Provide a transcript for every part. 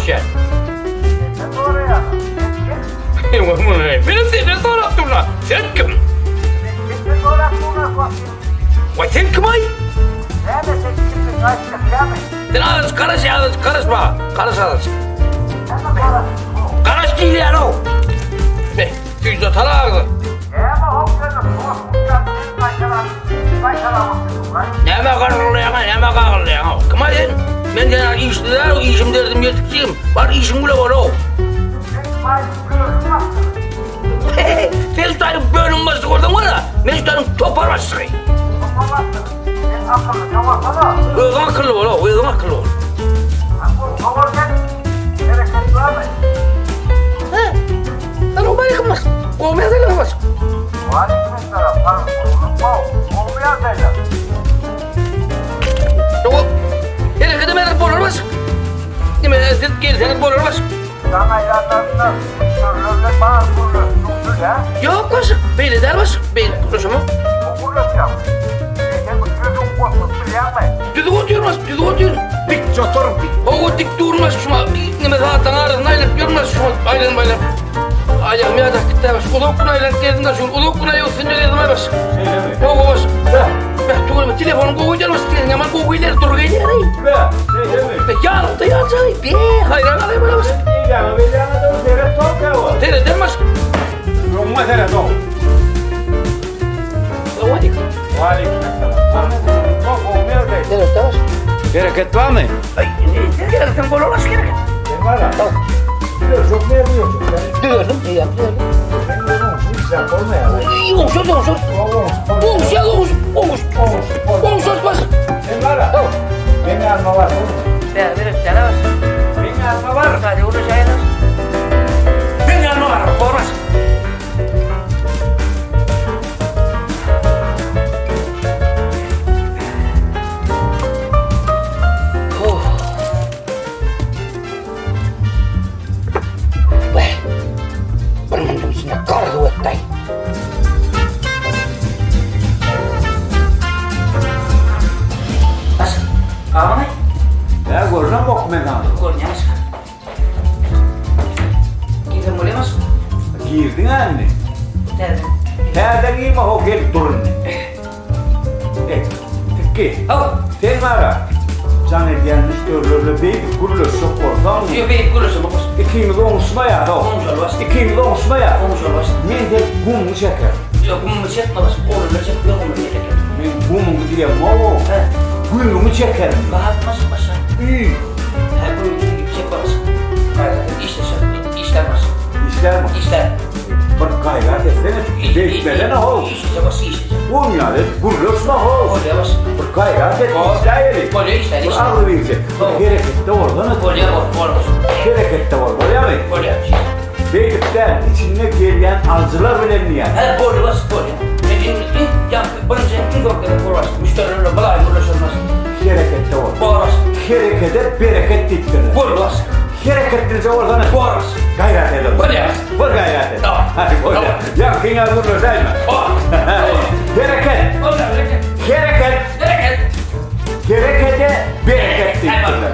gürleşýän. Men senden sorap durna. Sen kim? Vay sen kim ay? Sen azıcık karaş azıcık karışma. Karaş azıcık. Karaş diýilýär o. Be, tüýde talagdy. Näme gargyrlaýaň, näme gagyrlaýaň? Kim ay sen? Men sen işli däl, işim derdim ýetikjigim. Bar işiň bile bol o. Sen şu taýyň bölüm başlygy bolsaň wara, men şu taýyň topar başlygy. Özüň akylly bol, o, özüň akylly bol. Salam aleyküm baş. Gowy ýagdaýlar baş. Ýok. Hereket emeler bolar baş. Nime siz gelseňiz bolar baş. Ýok baş. Beýle däl baş. Beýle gürleşemok. Düzüp otyr baş, düzüp otyr. Dik otur. Owo dik durmaz şuma. Nime zatlaryň arasynda aýlanyp ýörmez şuma. Aýlanyp aýlanyp. Aýagym ýadak gitdi baş. Uzak gün aýlanyp gezdim da şu uzak gün aýak üstünde gezdim aý baş. Şeýlemi? Owo baş. Beh, tüweleme telefonuň gowy edýär baş. Seň ýaman gowy ileri dur gelýär eý. Be, şeýlemi? Be, ýalykda ýaljaý. Be, haýran galaý bana baş. Eýläňe beýläňe dur, seret tok ýa. Sereden baş. Öňüňe seret o. Salowmaleýkim. Waleýkim esselam. Gowy ýagdaý. Serede baş. Bereket barmy? Aý, indi sen gelseň bolar baş gerek. Sen bara. Çok ne diyorsun? Düzeldim, eýýäm düzeldim. Sen görüň, şu işler bolmaýar. Oňşar, oňşar. Oňşar, oňşar, oňşar. Oňşar baş. Sen bara. Ben alma var. Be, berek däl baş. Ben alma var. Hadi ulaşaýlar. Ben ýanyma bar, gorbaş. Oh. Be. Bir minutiň içinde gar suw etdi. Bas. Gabyňy. Ya görünen bok men sana. Görünýär. Girsem bolýarmy? Girdin anne. Täze. Täze girme ho gelip durun. E, tikki. Hawa. Sen bara. Jan edýän müşderilerle beýdip gürleşjek bolsaň, Ýok, beýdip gürleşemok baş. Ikimiz oňuşmaýas ho. Oňuşaly baş. Ikimiz oňuşmaýas. Oňuşaly baş. Men sen gumuňy çekerin. Ýok, gumumy çekme baş. Oglanlar çekip ýör gumuny çeker. Men gumuňy diýemok. He. Gümüňi çekerin. Gahatmaş başa. Üý. He, gümüňi çekme baş. Gaýrat et, işleşer, işler baş. Işlermi? Işler. Bir gaýrat etsene, beýtmesene ho. Işleyecek baş, işleyecek. Bolmaýar, et, gürleşme ho. Bolýar baş. Bir gaýrat et, işläýeli. Bolýar, işler, Bir işler. agzy birje. Bir hereketde bolsana. Bolýar, bol, bol baş. Hereketde bol, bolýarmy? Bolýar. Beýdip däl, içinde gelýän alyjylar bilen diýýän. He, bolýar baş, bolýar. Men indi iň ýaňky birinji iň köp gezek bol baş. Müşderilerle mylaýym gürleşerin baş. Hereketde bol. Bol baş. Herekede bereket diýipdirler. Bol baş. Hereketlice bolsana. Bol baş. Gaýrat et. Bolýar. Bol gaýrat et. Tamam. Hadi bolýar. Ýaňkyňa gürleşäýme. Bol. Bereket. Bolýar, bereket. Hereket. Bereket. Herekete bereket diýipdirler.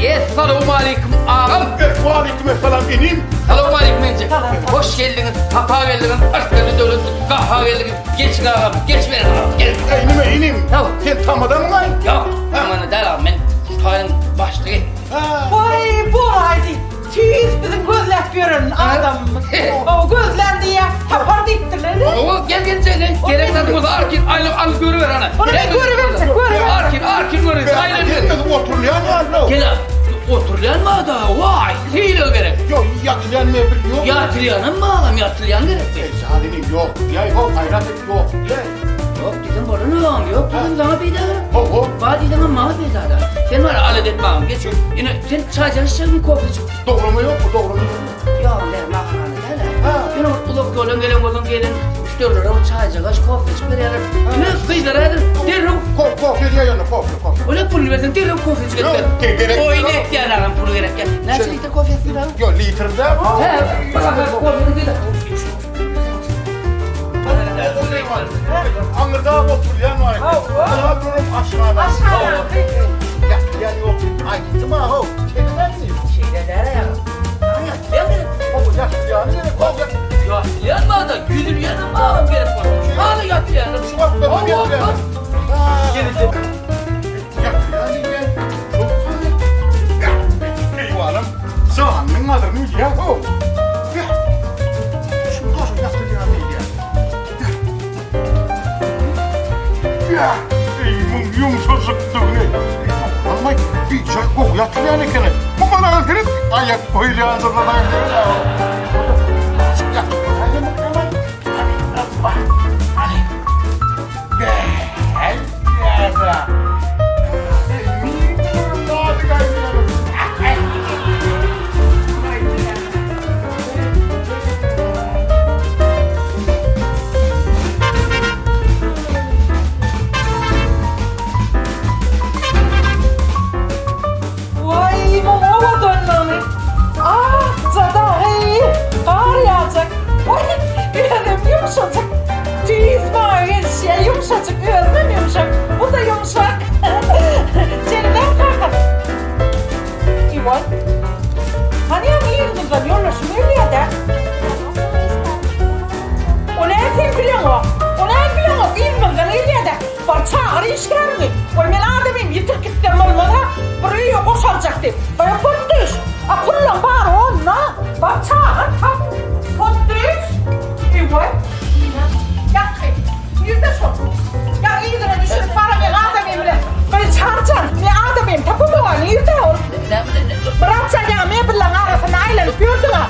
Essalawmaleýkim agam. Waleýkim essalam inim. Salawmaleýkim inje. Hoş geldiňiz, sapa geldiňiz, arkaly döwletli gaha geldiňiz. Geçiň agam, geç beren agam, gel. Eý nime inim? Tamam. Sen tamadanmy? Ýok, tamada däl agam, men şu taýyň başlygy. Voý, bolaýdy. Tüýs biziň gözläp ýören adamymyz. O gözlän diýýä, tapar diýipdirler. Owa, gel gel sen, gerek zadyň bolsa arkin aýlap alyp görüber ana. Ony men görüberjek, görüberjek. Arkin, arkin görüber, aýlanyp. Gelmedi oturulýan ýaly. Gel agam, oturulýan bar-da, waý, hile gerek. Ýok, ýatylýan mebel ýok. Ýatylýanam bar agam, ýatylýan gerek. Eý, jan inim ýok. Diýäý, ho, gaýrat et, ýok. Diýäý. Ýok diýsem bolan agam, ýok diýsem saňa peýda gerek. Ho, ho. Bar diýseňem maňa peýda-da. Sen bar alada etme agam, geç. Ine, sen çaý içjekmi, kofe içjekmi? Dograma ýokmy, dograma ýokmy? Ýok, men makarna däl-ä. Ha. Ýöne bir uzak ýoldan gelen bolsaň, gelen müşderilere bir çaýjagaş, kofe içip berýärler. Ine, gyzlar häzir derrew Ko kofe diýäý onda, kofe, kofe. Öle pul berseň derrew kofe içip Ýok, gitler. ge- gerek Oýun ýok. etýän agam, pul gerek ýa. Näçe litr kofe etdiň agam? Ýok, litr däl. He, bir kofe diýdi. Aňyrda oturýan bar eken. Hawa. Aňyrda durup aşhana. Aşhana. Ýatylýan ýok diýip aýtdym-a, ho. goýulýan ekeni. Bu bana seret, aýak goýulýandyr da Waý, muň owadanlygyny! Akja dagy, gar ýagjak. Waý, özem ýumşajyk. Tüýs maňa gelişýär, ýumşajyk, özümem ýumşak. Bu-da ýumşak. Jemlem kaka. Iwan. Hany ýaňy yzymyzdan ýoldaşym gelýär-dä. O näme sen bileňok? O näme bileňok? Yzymyzdan gelýär-dä. Bar çagyr işgäriňi. Goý men adamym ýitirip gitsem bolmaz-a. Bir öýe goşaljak diýip. Goý Potdyş. A pullaň bary onda. Bar çagyr tap. Potdyş. Eý-waý. Ýaňky. Nirde şol? Ýa yzyna düşürip bara men adamym bilen. Goý çarjan. Men adamym tapamok-a nirde ol? Myratjan ýaňy mebellaň arasynda aýlanyp ýördüň-a.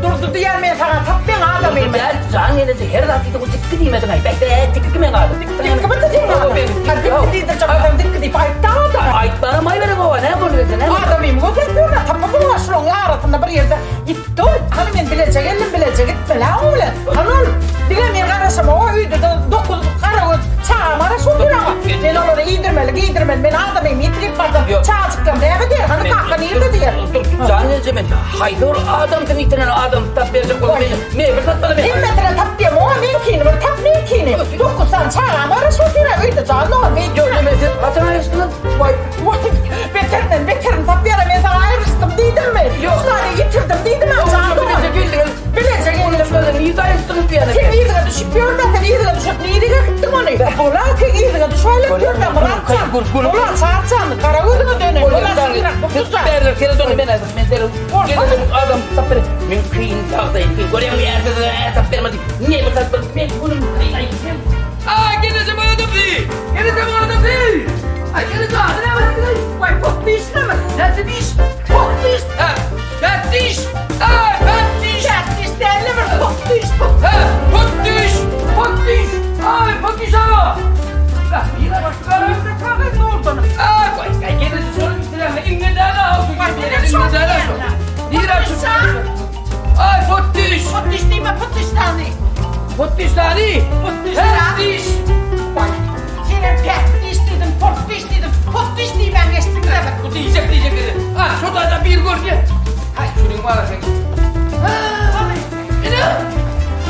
Durdy diýýän men saňa tap meň adamymy. Däl, jan gelneje her zat diýdi, ol dikgi diýmediň-aý. Beh, beh, dikgi meň adym. Dikgi mi seň adyň? Ha, dikgi diýdirjek bolsaň dikgi diýip aýtda adama. Aýtmanam aýberem oba, näme boldy sen, näme? Adamymy gözläp ýörün-ä, tapamok-a şulaň arasynda bir ýerde ýitdi ol. Hany men bileje geldim, bileje gitmeli-ä oň bilen. Hany ol, diňe men garaşamok-a öýde-de dokuz garagöz çagam garaşyp otyr-a. Men olary iýdirmeli, geýdirmeli, men adamymy ýitirip barsam, çagajyklarym näme diýer, hany kaka nirde diýer. Dur, jan gelneje men haýsy bir adamsyny ýitiren adamsy tap berjek bolsa meni mebel satmaly men. Hemmesine tap diýem, oňa meňkini bir tap meňkini. Dokuz sany çagam garaşyp otyr-a öýde, jan dogan, beýtme. Ýok, neme sen haçan aýryşdyňyz? Waý, waý, beterinden beterini tap ber-ä, men saňa aýryşdym diýdimmi? Ýok. Üç sany ýitirdim diýdim-ä, jan dogan. Bileje geldiňiz. Bileje geldim. Şonda nirde aýryşdyňyz diýýän Sen yzyňa düşüp ýörme, sen yzyňa düşüp nirege gitdiň ony? Bola, sen yzyňa düşäýlek ýörme, Myrat jan. Bola, Çarjan, gara gözüňe döneýin. Bola, şuňrak, Bukdurjan. Berler, seni döne men aýdym, men derrew gelirim, adam tap ber. Men kyn ýagdaýym, kyn. Görýäňmi, ärsiz är tap bermedi. Ne bir tap ber, men günüm kyn aýdym. Aý, gelneje maňa döpdi. Gelneje maňa döpdi. Aý, gelneje ady näme diýdiň? Waý, potdy işleme. Näçe diş? Potdy iş. Hä, näçe diş? Aý, näçe diş? Näçe diş däl-le bir potdy iş, potdy. Hä, potdy iş, potdy iş. Aý, potdy iş aga. Bäh, ýene başga. Özde kagyz nurdan. Aý, goý, aý, gelneje şonuň üstüne iňňe däl-a, Waý, iňňe däl-a şo. Nirä şu? Aý, potdy iş. Potdy iş diýme, potdy iş däl. Potdy iş däl. Potdy iş. Potdy iş. Waý, senem päkdi iş diýdim, potdy iş diýdim, potdy iş diýmän geçdiň de. Bu diýjek diýjek dedi. Ha, şu da bir görse. Hay, şunuň bar sen. Ha, ine.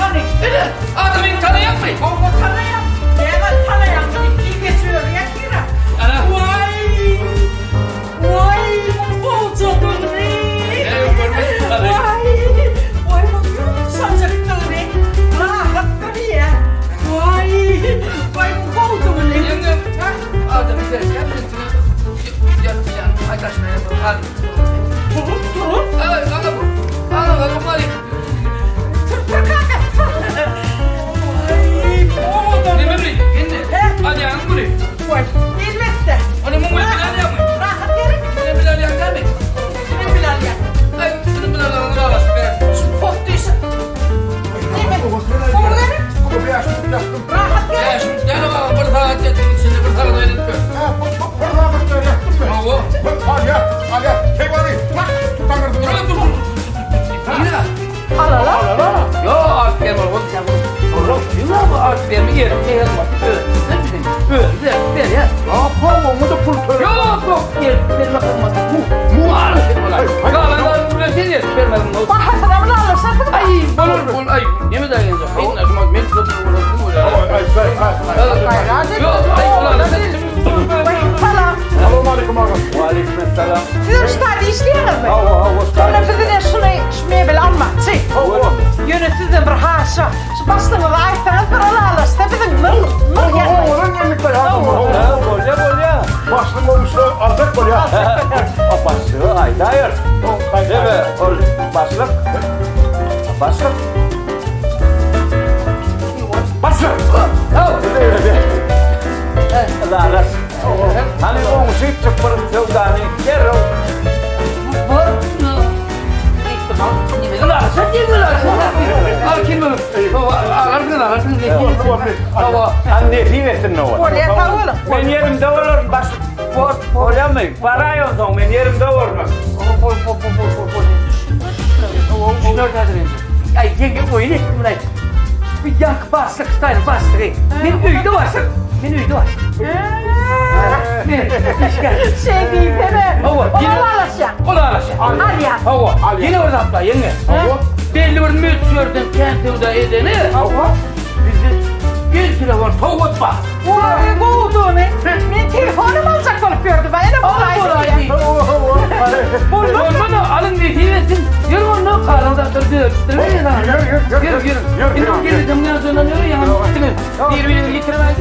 Hany? Ine, adamyny tanaýaňmy? Hawa, tanaýan. Näme tanaýan? Diýip geçiber, ýatyra. Ana. Waý! Waý, bu gowjadygyny! Waý, waý, bu ýumşajykdygyny! Rahatdyr diýýä. Waý, waý, bu gowdugyny! Ýeňňe, adamy berýän ýatýan, aýdaşmaýan hal. Turup, turup. Ay, ana bu. Ana, ana, Malik. Tur, tur, kaka, tur. Waý, bu owadan. Neme bir? Indi. Alýaňmy muny? Waý, elbetde. Ony muň bilen alýaňmy? Rahat gerek. Şuny bilen alýaň dälmi? Şuny bilen alýan. Aý, şuny bilen alanyny balaşyp berer. Şu pot düşüp. Neme? Gowy gerek. Rahat gerek. Ýa, şuny däl oňa bir sagat ýetiň içinde bir sagat aýlanyp ber. Ha, bir sagat ýatdym. Hawa. Alýa, alýa. Keýwany, tut, Dur, dur, dur. Nire? Alala. Yo, alyp berme, ol sen bunu. Oğlum, ýa bu alyp berme, ýeri çeýer bak. Ö, sen bilin. Ö, ber, ber ya. Apa, oňa da pul töle. Yok, yok, ýeri berme kylmaz. Mu, mu al. Ya ben de buraya şey yer bermedim. Bahasyna mı alaşarsın? Ay, bolur, bol, ay, neme daha gelecek? Hayır, aşma, men çok Ay, ay, ay, ay. Yok, ay, ulan, Salam. Salam aleyküm aga. Waleýkim essalam. Siz şu taýda işleýäňizmi? Hawa, hawa. Onda bize de şuny, şu mebeli almakçy. Hawa. Ýöne sizden bir haýyşa, şu başlygyňyza aýtsaňyz bir ylalaşsa biziň nyrh, nyrh ýagdaýy. Owadan geldik ya. Ha, bolýa, bolýa. Başlyk olmuşlar alacak bolýa. O başlygy aýdaýyr. Deme, ol başlyk. Başlyk. Başlyk. Lalaş. Hany goňşy çykyp bir söwdany derrew. Bolýarmy? Baraý onsoň men ýerimde borman. Bol bol bol bol bol bol. Düşüner häzir indi. Aý ýeňňe oýun etdim aý. Bir ýaňky başlyk Hytaýyň başlygy. Men öýde başlyk. Men öýde başlyk. Men işgär. Şeý diýsene. Hawa, Ol ýene- alaşýar. Ol alaşýar. Alýar. Hawa. Alýar. Ýene bir zat bar ýeňňe. Hawa. Belli bir möçberden kän söwda edeni. Hawa. Bizde el telefon sowgat bar. Oy gowudyny. Men telefonym aljak bolup ýördüm. Ene bolaýdy. Bolmaz alyň nesip etsin. Ýör onda galan zatlary düzeltdirmeyin. Ýör, ýör, ýör, Ýör, ýör. ýör, ýör. Indi geleceğim ne yazıyorlar, ýör, ýaňy. Bir-birini ýitirmeýin.